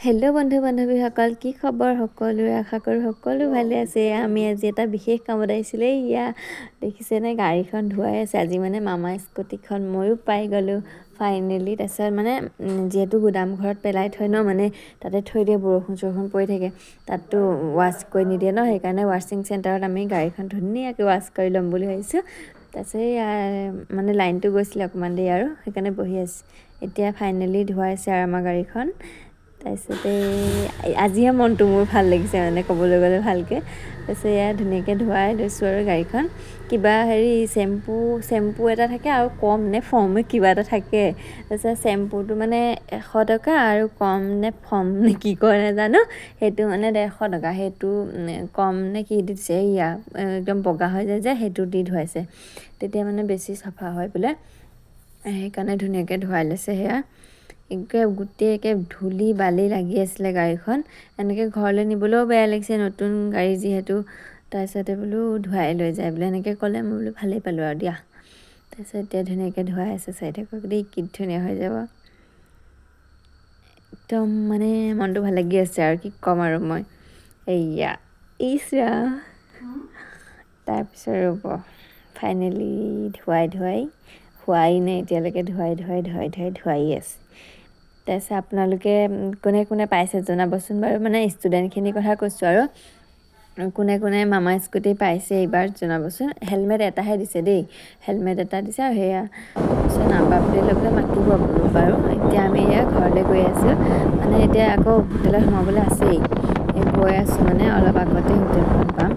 Hello' বন্ধু বান্ধৱীসকল, কি খবৰ সকলোৰে? আশা কৰোঁ সকলো ভালে আছে। আমি আজি এটা বিশেষ কামত আহিছিলোঁ। এয়া দেখিছেনে, গাড়ীখন ধুৱাই আছে। আজি মানে মামা স্কুটিখন ময়ো পাই গ'লোঁ ফাইনেলি। তাৰপিছত মানে যিহেতু গুদাম ঘৰত পেলাই থয় ন, মানে তাতে থৈ দিয়ে, বৰষুণ চৰষুণ পৰি থাকে, তাততো ৱাছ কৰি নিদিয়ে ন, সেইকাৰণে ৱাশ্বিং চেণ্টাৰত আমি গাড়ীখন ধুনীয়াকৈ ৱাছ কৰি ল'ম বুলি ভাবিছোঁ। তাৰপিছত এইয়া মানে লাইনটো গৈছিলে অকণমান দেৰি আৰু সেইকাৰণে বহি আছোঁ। এতিয়া ফাইনেলি ধুৱাইছে আৰু আমাৰ গাড়ীখন। তাৰপিছতে আজিহে মনটো মোৰ ভাল লাগিছে, মানে ক'বলৈ গ'লে ভালকৈ। তাৰপিছত এয়া ধুনীয়াকৈ ধুৱাই লৈছোঁ আৰু গাড়ীখন। কিবা হেৰি চেম্পু চেম্পু এটা থাকে আৰু কম নে ফৰ্ম কিবা এটা থাকে। তাৰপিছত চেম্পুটো মানে 100 টকা আৰু কম নে ফৰ্ম নে কি কয় নাজানো, সেইটো মানে 150 টকা। সেইটো কম নে কি দিছে, এইয়া একদম বগা হৈ যায় যে, সেইটো দি ধুৱাইছে, তেতিয়া মানে বেছি চাফা হয় বোলে, সেইকাৰণে ধুনীয়াকৈ ধুৱাই লৈছে। সেয়া একে গোটেই একে ধূলি বালি লাগি আছিলে গাড়ীখন। এনেকৈ ঘৰলৈ নিবলৈও বেয়া লাগিছে, নতুন গাড়ী যিহেতু। তাৰপিছতে বোলো ধুৱাই লৈ যায় বোলে, এনেকৈ ক'লে, মই বোলো ভালেই পালোঁ আৰু দিয়া। তাৰপিছত এতিয়া ধুনীয়াকৈ ধুৱাই আছে, চাই থাকক দেই, কি ধুনীয়া হৈ যাব। একদম মানে মনটো ভাল লাগি আছে আৰু কি ক'ম আৰু মই। এইয়া ইচ ৰাম। তাৰপিছত ৰ'ব, ফাইনেলি ধুৱাই ধুৱাই হোৱাই নাই এতিয়ালৈকে, ধুৱাই ধুৱাই ধুৱাই ধুৱাই ধুৱাই আছে। তাৰপিছত আপোনালোকে কোনে কোনে পাইছে জনাবচোন বাৰু, মানে ষ্টুডেণ্টখিনিৰ কথা কৈছোঁ আৰু, কোনে কোনে মামা স্কুটি পাইছে এইবাৰ জনাবচোন। হেলমেট এটাহে দিছে দেই, হেলমেট এটা দিছে আৰু সেয়া। তাৰপিছত নাম্বাৰ প্লেট ল'বলৈ মাতিব বোলো বাৰু। এতিয়া আমি এয়া ঘৰলৈ গৈ আছোঁ, মানে এতিয়া আকৌ হোটেলত সোমাবলৈ আছেই। গৈ আছোঁ, মানে অলপ আগতে হোটেলখন পাম।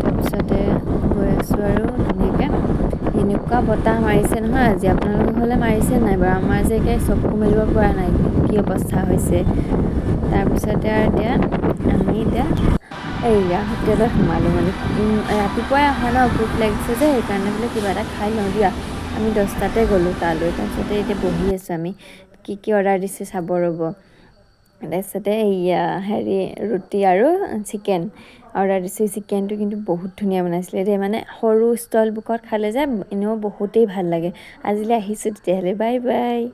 তাৰপিছতে গৈ আছোঁ আৰু ধুনীয়াকৈ। এনেকুৱা বতাহ মাৰিছে নহয় আজি, আপোনালোকৰ ঘৰলৈ মাৰিছে নাই বাৰু? আমাৰ যে একে চকু মেলিব পৰা নাই, কি অৱস্থা হৈছে। তাৰপিছতে আৰু এতিয়া আমি এতিয়া এইয়া হোটেলত সোমালোঁ। মানে ৰাতিপুৱাই অহা ন, ভোক লাগিছে যে, সেইকাৰণে বোলে কিবা এটা খাই লওঁ দিয়া। আমি 10টাতে গ'লোঁ তালৈ। তাৰপিছতে এতিয়া বহি আছোঁ আমি। কি কি অৰ্ডাৰ দিছে চাব ৰ'ব। তাৰপিছতে এইয়া হেৰি ৰুটি আৰু চিকেন অৰ্ডাৰ দিছোঁ। চিকেনটো কিন্তু বহুত ধুনীয়া বনাইছিলে দেই। মানে সৰু ষ্টলবোৰত খালে যে এনেও বহুতেই ভাল লাগে। আজিলৈ আহিছোঁ তেতিয়াহ'লে, বাই বাই।